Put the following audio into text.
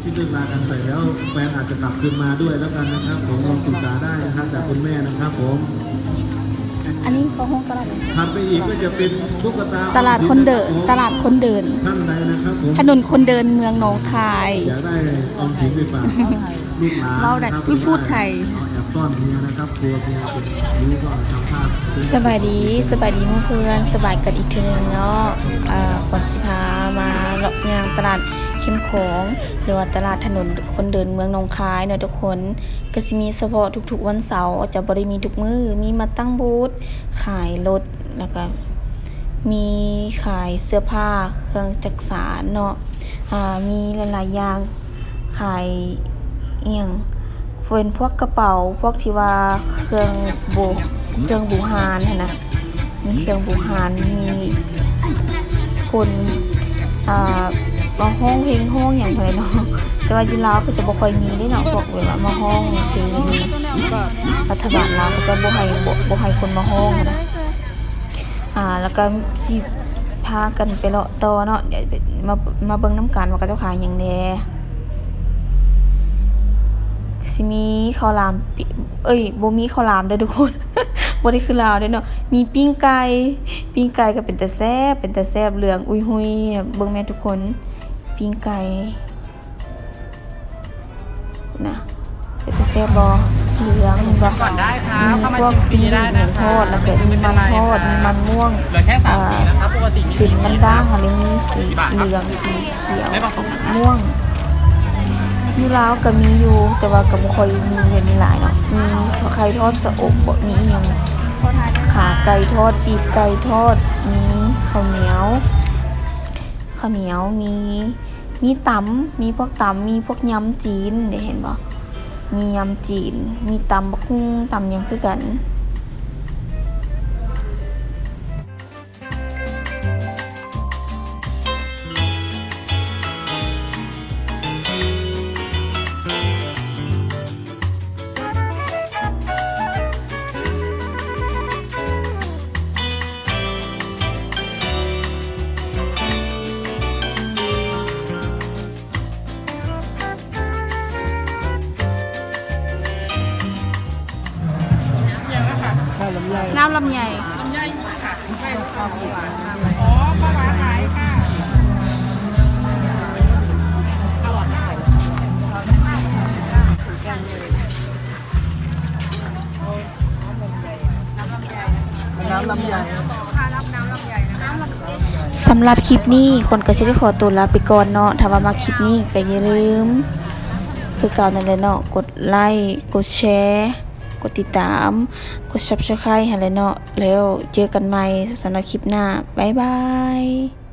ที่เลิกลากันใส่แล้ว แฟนอาจจะกลับคืนมาด้วยแล้วกันนะครับผม ลองปรึกษาได้นะครับ จากคุณแม่นะครับผม ອັນນີ້ເຂົາຮ້ອງຕະຫຼາດ ถัดไปอีกก็จะเป็นตุ๊กตา ຕະຫຼາດຄົນເດີນ ອອມສິນ ຕະຫຼາດຄົນເດີນ ທ່ານใดนะครับผม ຖະໜົນຄົນເດີນເມືອງໜອງຄາຍ ຢາກໄດ້ອອມສິນໄປຝາກ ລູກຫຼານ ເວົ້າໄດ້ ນະຄັບ ອຸຍ ພູດໄທ ເອົາແອບຊ້ອນເມຍນະຄັບ ກົວເມຍເປັນ ຫຼືວ່າທຳພາດ ສະບາຍດີ ສະບາຍດີໝູ່ເພື່ອນ ສະບາຍກັນອີກເທື່ອໜຶ່ງເນາະ. ເອີ ຂວັນຊິພາມາເລາະຍ່າງຕະຫຼາດເຂັ້ມຂອງ ຫຼືວ່າຕະຫຼາດຖະໜົນຄົນເດີນເມືອງໜອງຄາຍເນາະທຸກຄົນ. ກະຊິມີສະເພາະທຸກໆວັນເສົາ ຈະບໍ່ໄດ້ມີທຸກມື້ ມີມາຕັ້ງບູດຂາຍລົດ ແລ້ວກະມີຂາຍເສື້ອຜ້າ ເຄື່ອງຈັກສານເນາະ ອາ ມີຫຼາຍໆຢ່າງ ຂາຍອີ່ຫຍັງ ເປັນພວກກະເປົາ ພວກທີ່ວ່າເຄື່ອງບູ ເຄື່ອງບູຮານຫັ້ນນະ ມີເຄື່ອງບູຮານ ມີຄົນ ອາ ມາຮ້ອງເພງຮ້ອງຫຍັງຫັ້ນແຫຼະເນາະ ແຕ່ວ່າຢູ່ລາວກໍຈະບໍ່ຄ່ອຍມີເດ້ເນາະ ພວກແບບວ່າມາຮ້ອງເພງ ລັດຖະບານລາວເຂົາເຈົ້າບໍ່ໃຫ້ ບໍ່ ບໍ່ໃຫ້ຄົນມາຮ້ອງຫັ້ນນະ. ອາ ແລ້ວກໍຊິພາກັນໄປເລາະຕໍ່ເນາະ ດຽວໄປ ມາ ມາເບິ່ງນຳກັນວ່າເຂົາເຈົ້າຂາຍຫຍັງແດ່. ຊິມີເຂົ້າຫຼາມ ເອີຍ ບໍ່ມີເຂົ້າຫຼາມເດີທຸກຄົນ ບໍ່ໄດ້ຄືລາວເດ້ເນາະ ມີປີ້ງໄກ່ ປີ້ງໄກ່ກໍເປັນຕາແຊບ ເປັນຕາແຊບ ເຫຼືອງອຸຍຮຸຍ ເບິ່ງແມ່ທຸກຄົນ ປີ້ງໄກ່. ນະ ເປັນຕາແຊບບໍ່? ເຫຼືອງແມ່ນບໍ່? ມີພວກຈິ້ງຫຼີດຫຍັງທອດ ແລ້ວກໍມີມັນທອດ ມີມັນມ່ວງ ອ່າ ເປັນດ້າງໆ ຫັ້ນແຫຼະ ມີສີເຫຼືອງ ສີຂຽວ ສີມ່ວງ. ຢູ່ລາວກໍມີຢູ່ ແຕ່ວ່າກໍບໍ່ຄ່ອຍມີແບບນີ້ຫຼາຍເນາະ. ມີໄຂ່ທອດຊະອົບບໍ ມີອີ່ຫຍັງ ຂາໄກ່ທອດ ປີກໄກ່ທອດ ມີເຂົ້າໜຽວ ເຂົ້າໜຽວ ມີ ມີຕຳ ມີພວກຕຳ ມີພວກຍຳຈີນເດ້ ເຫັນບໍ່? ມີຍຳຈີນ ມີຕຳບັກຫຸ່ງ ຕຳຫຍັງຄືກັນ. ນ້ຳລຳໄຍ ນ້ຳລຳໄຍ ອໍ ປາຫວານຫຼາຍຄ່ະ. ນ້ຳລຳໄຍ ສຳລັບຄລິບນີ້ ຄົນກໍຊິໄດ້ຂໍຕົວລາໄປກ່ອນເນາະ. ຖ້າວ່າມັກຄລິບນີ້ກໍຢ່າລືມ ຄືເກົ່ານັ້ນແຫຼະເນາະ ກົດໄລ້ ກົດແຊ ກົດຕິດຕາມ ກົດ Subscribe ຫັ້ນແຫຼະເນາະ. ແລ້ວເຈີກັນໃໝ່ສຳລັບຄລິບໜ້າ ບາຍບາຍ.